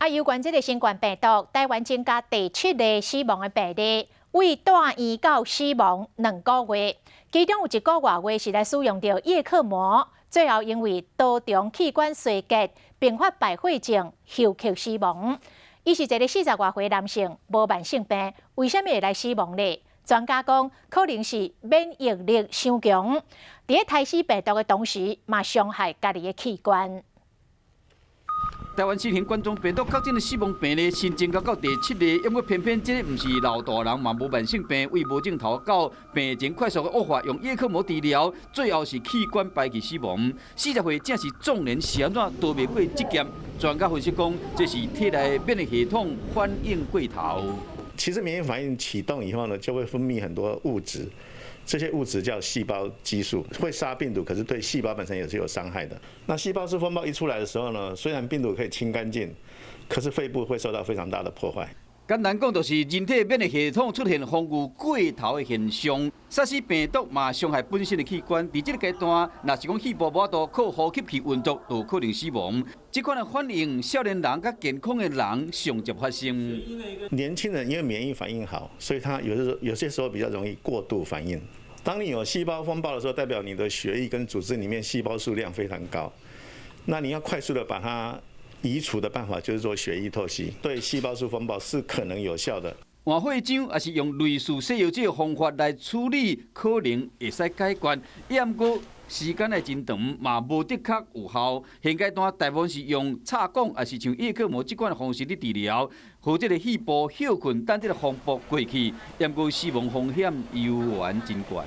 啊，有關這个新冠病毒，台灣增加第七例死亡的病例，對住院到死亡2個月，其中有一個外月是來使用著葉克膜，最後因為多重器官衰竭，併發敗血症，休克死亡。伊是一个40外歲男性，無慢性病，為啥物會來死亡呢？專家講，可能是免疫力傷強，佇咧刣死病毒的同時，嘛傷害家己的器官。台灣新型冠狀病毒確診的死亡病例新增加到第七例，毋過偏偏這个毋是老大人，嘛無慢性病，對無症頭到病情快速的惡化，用葉克膜治療，最後是器官排氣死亡。40歲正是壯年，是按怎逃袂過這劫？專家分析講，這是體內免疫系統反應過頭。其實免疫反應啟動以後呢，就會分泌很多物質。這些物質叫細胞激素，會殺病毒，可是對細胞本身也是有傷害的。那細胞素風暴一出來的時候呢，雖然病毒可以清乾淨，可是肺部會受到非常大的破壞。簡單講，就是人體免疫系統出現防禦過頭的現象，殺死病毒嘛傷害本身的器官。佇這个階段，若是講肺部無法度靠呼吸器運作，就可能死亡。這款的反應，少年人佮健康的人上捷發生。年輕人因為免疫反應好，所以他有些時候比較容易過度反應。當你有細胞風暴的時候，代表你的血液跟組織裡面細胞數量非常高，那你要快速的把它移除的辦法就是做血液透析，對細胞素風暴是可能有效的。換血漿抑是用類似西藥這个方法來處理，可能會使解決。毋過時間會真長，嘛無的確有效。現階段大部分是用插管，抑是像葉克膜這款方式咧治療，予這个肺部歇睏，等這个風暴過去。毋過死亡風險猶原真懸。